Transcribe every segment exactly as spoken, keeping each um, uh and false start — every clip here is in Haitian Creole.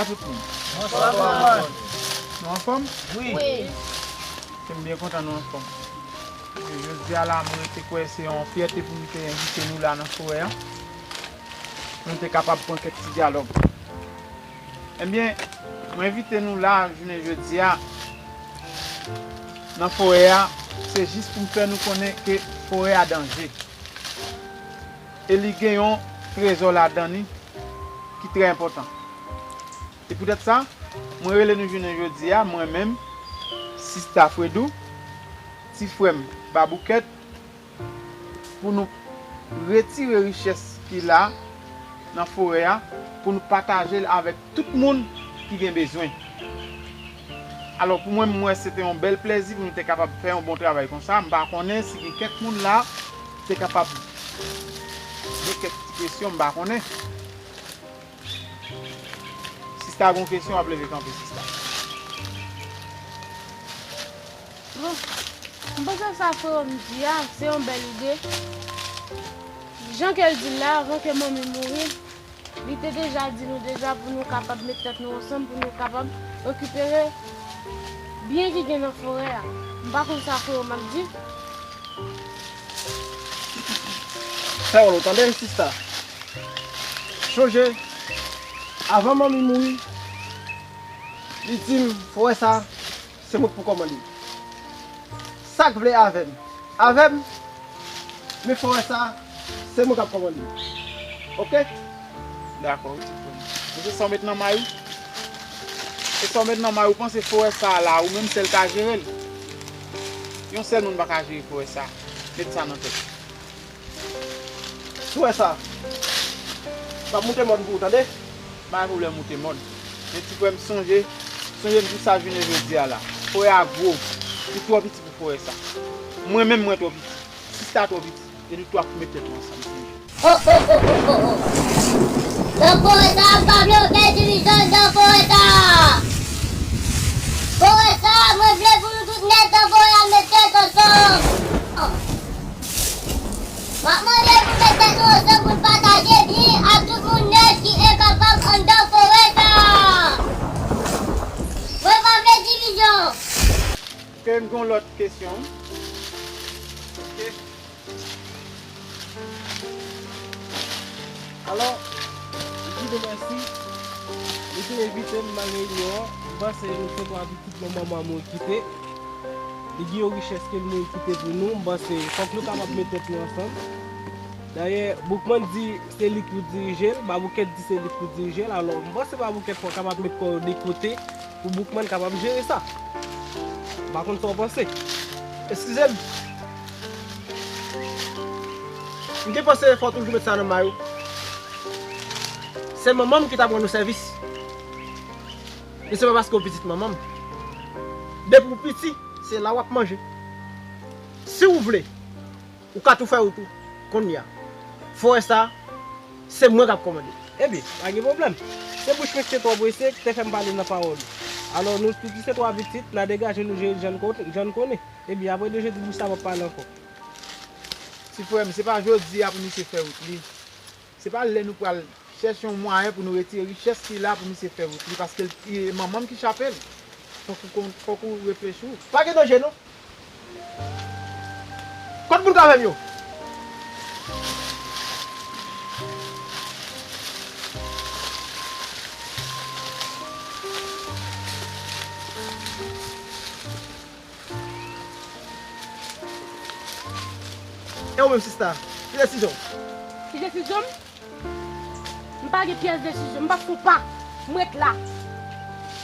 Tout moun. Bonswa, bonswa. Nou anfòm? Wi. Wi. M byen kontan nou anfòm. E jodi a la, mwen te kwè se yon fyète pou m te envite nou la nan forè a. Pou nou te kapab pran kèk ti dyalòg. Ebyen, mwen envite nou la jounen jodi a nan forè a, se jis pou m fè nou konnen ke forè a danje. E li gen yon trezò ladan li ki trè enpòtan. E poutèt sa, mwen rele nou jounen jodi a, mwen menm, Sista Fredou, ti frè m Baboukèt, pou nou retire richès ki la nan forè a, pou nou pataje l avèk tout moun ki gen bezwen. Alò, pou mwen, m wè se te yon bèl plèzi pou nou te kapab fè yon bon travay konsa. M pa konnen si gen kèk moun la te kapab gen kèk ti kesyon, m pa konnen. Sista gen yon kesyon, w ap leve kanpe, sista. Bon, m panse sa frè m di a, se yon bèl ide. Jan ke l di l la, avan ke manmi mouri, li te deja di nou deja pou nou kapab met tèt nou ansanm, pou nou kapab rekipere byen ki gen nan forè a. M pa konn sa frè m ap di. Pawòl ou tande, sista. Chonje, avan manmi mouri, li di m, forè sa, se mwen k pou kòmande l. Sa k vle avè m, avè m, men forè sa, se mwen k ap kòmande l. Oke? Dakò, wi, ti frè m. Men se sa w met nan may ou? Se sa w met nan may ou, panse forè sa a la, ou menm sèl ka jere l? Yon sèl moun pa ka jere forè sa. Met sa nan tèt. Sou wè sa, m ap moute mòn pou ou, tande? Pa gen pwoblèm, moute mòn. Men ti frè m, sonje, sonje m di sa jounen jodi a la. Forè a gwo. Li twò piti pou forè sa. Mwen menm, mwen twò piti. Sista twò piti. E nou twa pou met tèt nou ansanm, sonje. Oh, oh, oh, oh, oh, oh. Nan forè sa, m pa vle yo fè divizyon nan forè sa. Forè sa, mwen vle pou nou tout nèt nan forè a met tèt ansanm. M ap mande pou met tèt nou ansanm pou n pataje byen ak tout moun nèt ki enkapab anndan forè sa. Mwen pa vle divizyon. Ke m gen yon lòt kesyon. Oke. Alò, m di nou mèsi. Li te envite m nan reyinyon an. M panse nou se twa pitit manman m mouri kite. Li gen yon richès ke l mouri kite pou nou. M panse fòk nou kapab met tèt nou ansanm. Dayè, Boukman di se li k pou dirije l, Baboukèt di se li k pou dirije l. Alò, m panse Baboukèt fò kapab met kò yo de kote pou Boukman kapab jere sa. M pa konn sa w panse. Eskize m. M te panse fò w toujou met sa nan may ou. Se manman m ki t ap rann ou sèvis. Men se pa paske w pitit manman m. Depi w piti, se la w ap manje. Si w vle, ou ka tou fè wout ou kounye a. Forè sa, se mwen k ap kòmande. Ebyen, pa gen pwoblèm. Se bouch mesye twò prese ki te fè m pale nan pawòl ou. Alò, nou piti se twa pitit, n a degaje nou jere l jan n ko-, jan n konnen. Ebyen, apre de jedi bouch sa p ap pale ankò. Ti frè m, se pa jodi a pou misye fè wout li. Se pa lè nou pral chèche yon mwayen pou nou retire richès ki la pou misye fè wout li, paske l, e, manman m ki chape l. Fòk ou kon-, fòk ou reflechi w. Pa gen danje non. Kot moun k avè m yo? E ou menm, sista, ki desizyon w? Ki desizyon m? M pa gen pyès desizyon, m p ap fè yon pa. M ret la.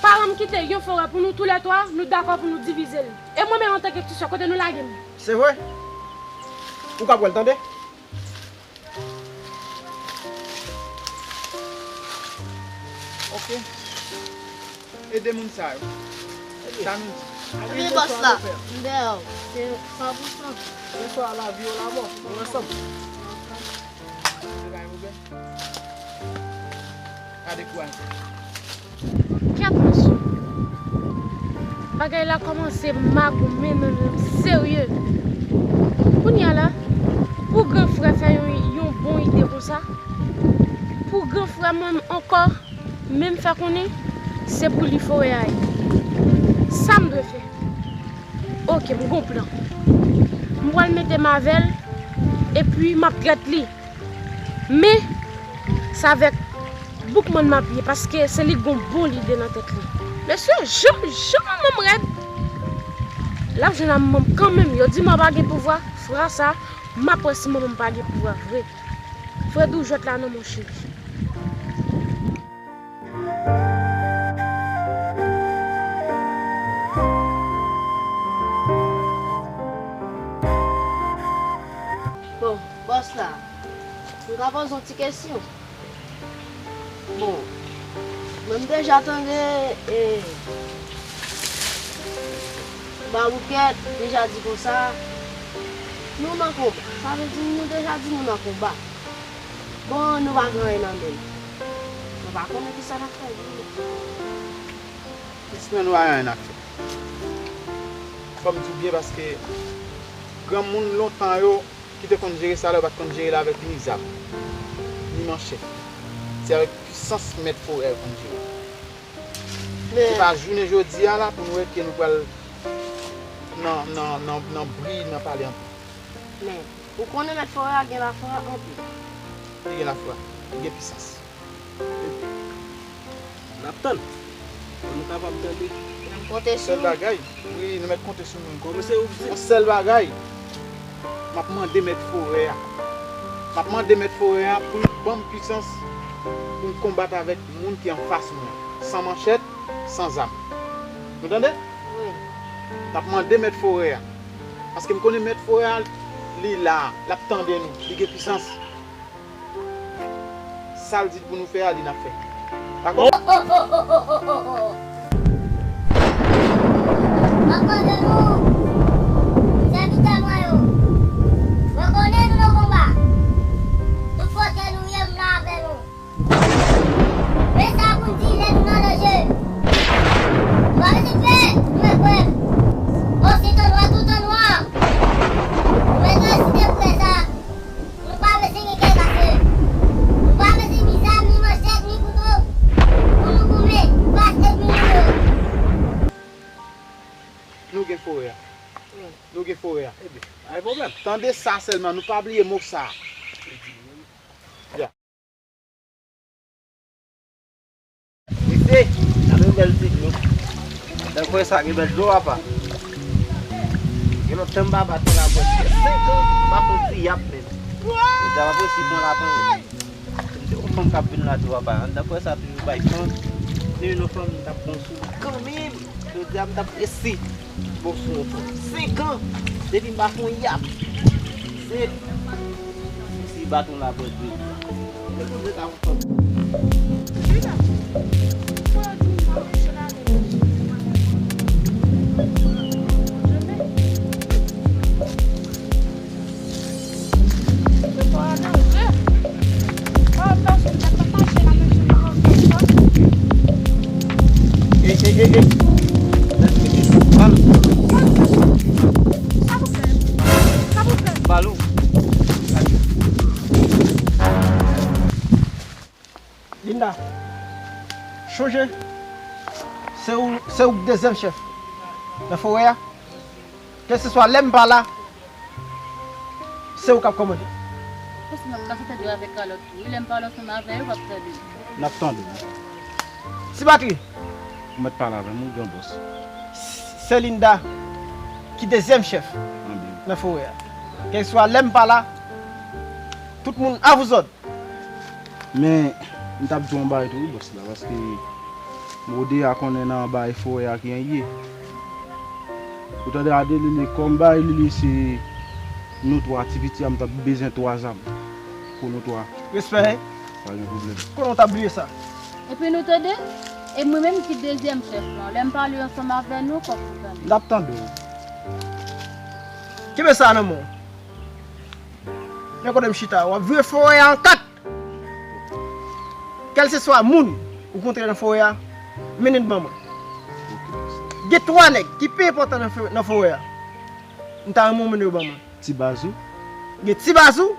Paran m kite yon forè pou nou toulètwa, nou dakò pou nou divize l. E mwen menm antanke ti sè, kote nou lage m? Se vre? Ou ka pran l, tande? Oke. Ede moun sa yo. Sa nou di. Epi bòs la, m dèyè w. Se san pou san. Se swa lavi ou lanmò. Nou ansanm. Bagay ouvè. Pa dekouraje. Kèt mesye. Bagay la kòmanse magoumen nan, nan serye. Kounye a la, pou gran frè fè yon, yon bon ide konsa, pou gran frè mwen ankò menm fè konnen, Se pou li forè a ye. Sa m dwe fè? Oke, m gon plan. M pral mete m avè l, epi m ap trèt li. Men, se avèk Boukman m ap ye, paske se li k gon bon lide nan tèt li. Mesye, jan, jan manman m rèd. L ap jwenn ak manman m kanmenm. Yo di mwen pa gen pouvwa. Fwa sa, m ap wè si manman m pa gen pouvwa vre. Fred ou jwèt la non, mon cheri. Bon, bòs la, m ka poze yon ti kesyon? Bon, mwen m deja tande, e, Baboukèt deja di konsa, nou nan konba. Sa vle di nou deja di nou nan konba. Bon, nou pa gen anyen nan men nou. Nou pa konnen kisa n ap fè vre. Jis men nou pa gen anyen n ap fè. Fò m di w byen paske granmoun lontan yo ki te konn jere sa la, yo pa t konn jere l avèk ni zam, ni manchèt. Se avèk pwisans mèt forè a yo konn jere. Se pa jounen jodi a la pou nou wè ke nou pral nan, nan, nan, nan bri, nan pale anpil. Men, ou konnen mèt forè a gen lafwa anpil. Li gen lafwa, li gen pwisans. N ap tann. Pou nou kapab tande. N ap konte sou ou. Sèl bagay, wi, nou mèt konte sou mwen. Kòm se ou di. Yon sèl bagay, m ap mande mèt forè a. M ap mande mèt forè a pou l ban m pwisans pou m konbat avèk moun ki anfas mwen. San manchèt, san zam. Nou tande? Wi. N ap mande mèt forè a. Paske m konnen mèt forè a, li la, l ap tande nou, li gen pwisans. Sa l di pou nou fè a, li n ap fè. Dakò? M ap mande nou, sèvitè mwen yo, rekonèt nou nan konba. Tout kote nou ye, m la avè nou. Men sa pou n di lè nou nan danje. Nou pa bezwen pè, nou mèt kwè m. O, se tan nwa, tout tan nwa. Nou mèt resite priyè sa. Nou pa bezwen gen kè kase. Nou pa bezwen ni zam, ni manchèt, ni kouto pou nou goumen fas ènmi nou yo. Nou gen forè a. Nou gen forè a. Ebyen, pa gen pwoblèm. Tande sa sèlman, nou pa bliye mo sa. Ya. Mesye, gade yon bèl ti dlo. Tankou sa, gen bèl dlo, apa. Gen lòt tan m pa bat yon lapwèt. Senk an, m pa konn si y ap menm. Deja m ap resi pran lapan. M se yon fanm k ap vin la tou, apa. Tankou sa, toujou bay fanm. Se yon fanm m t ap pran sou li kanmenm. Jodi a, m t ap resi. Bon, sou yon fanm. Senk an. Depi m pa fè yon yap. Se si baton la pran jodi a. Se konn se ta yon fanm. Ey, ey, ey, ey. Bal. Bal ou. Linda, chonje, se ou, se ou k dezyèm chèf nan forè a. Kèlseswa lè m pa la, se ou k ap kòmande. Paske m ap kase tande yo avèk kalòt tou. Wi, lè m pale ansanm avè yo, w ap tande. N ap tande. Ti Patri. Ou mèt pale avè m, ou gran bòs. Se Linda ki dezyèm chèf nan forè a. Kèlseswa lè m pa la, tout moun a vous ordres. Men, m t ap di w yon bagay tou, wi, bòs la, paske Mode a konnen nan bagay forè a ki an ye. Ou tande Adeline, kòm bagay li, li se nou twa, ti piti a, m t ap bezwen twa zam pou nou twa. Respè. Pa gen pwoblèm. Konnen w t ap bliye sa. Epi nou tande, e mwen menm ki dezyèm chèf lan, lè m pale ansanm avè nou, fòk nou tande. N ap tande w. Kenbe sa nan men w. Men kote m chita, w ap vire forè a an kat. Kèlseswa moun ou kontre nan forè a, mennen l ban mwen. Gen twa nèg ki pi enpòtan nan fo-, nan forè a. M ta renmen w mennen yo ban mwen. Ti Bazou. Gen Ti Bazou.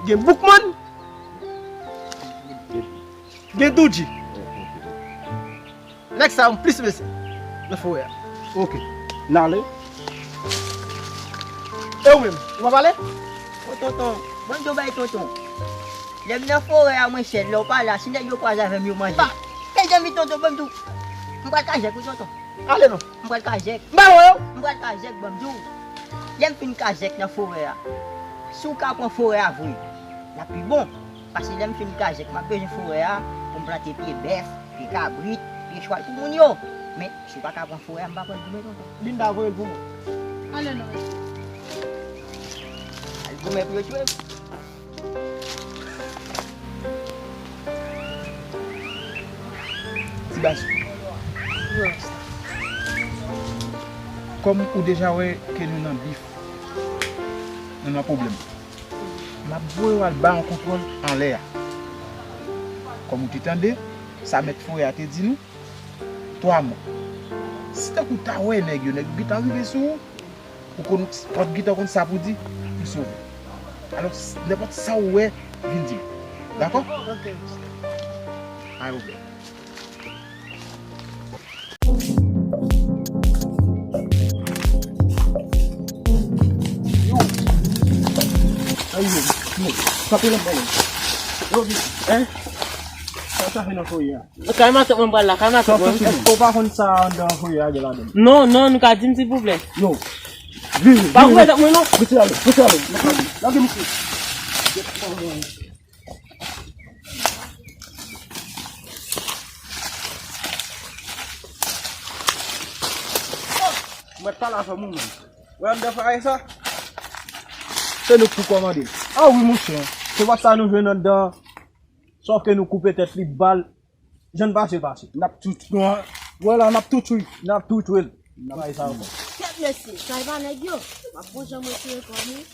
Gen Boukman. Gen Doudji. Nèg sa yo plis mesye nan forè a. Ok. N ale. E ou menm, ou pa pale? Ô tonton, ban m di w bagay tonton. Lè m nan forè a, mwen sèl, lè w pa la, si nèg yo kwaze avè m, yo manje m. Mezanmi tonton, ban m di w. M pral kajèk wi tonton. Ale non. M pral kajèk. M pa wè yo. M pral kajèk, ban m di w. Lè m fin kajèk nan forè a, si w ka pran forè a vre, l ap pi bon. Paske lè m fin kajèk, m ap bezwen forè a pou m plante pye bèf, pye kabrit, pye chwal pou moun yo. Men, si w pa ka pran forè a, m pa pran l pou mwen tonton. Linda voye l pou mwen. Ale non. Al goumen pou yo tchwe m. Ti baz. Kòm ou deja wè ke nou nan bif, nou nan pwoblèm. M ap voye w al ba yon kontwòl anlè a. Kòm ou te tande, sa mèt forè a te di nou, twa mwa. Si tankou w ta wè nèg yo, nèg yo gentan rive sou ou, ou konn, w ap gentan konn sa pou di, ou sove. Alò, s-, nenpòt sa ou wè, vin di m. Dakò? Ok. Ay, ok. Yo. Ay, yo. Yo. Kanpe nan pale. Yo, hein? Sa, sa fè nan foye a. Kay matant mwen pral la, kay matant mwen. Èske w pa konn sa anndan foye a gen ladan l? Non, non, nou ka di m silvouplè? Yo. Vin, vin. Pa kouvè tèt mwen non. Mesye ale, mesye ale. Lage misye. Mwen pale avè w menm. Wè anndan foye sa? Se nou k pou kòmande. Ah wi monchè. Se pa sa nou jwenn anndan. Sòf ke nou koupe tèt li bal. Jan n pase l pase. N ap tou, nou, wè la, n ap tou tchwi. N ap tou tchwe l. N ap bay sa ankò. Kèt mesye, sa e pa nèg yo. M ap bon jan mwen tire kò m wi.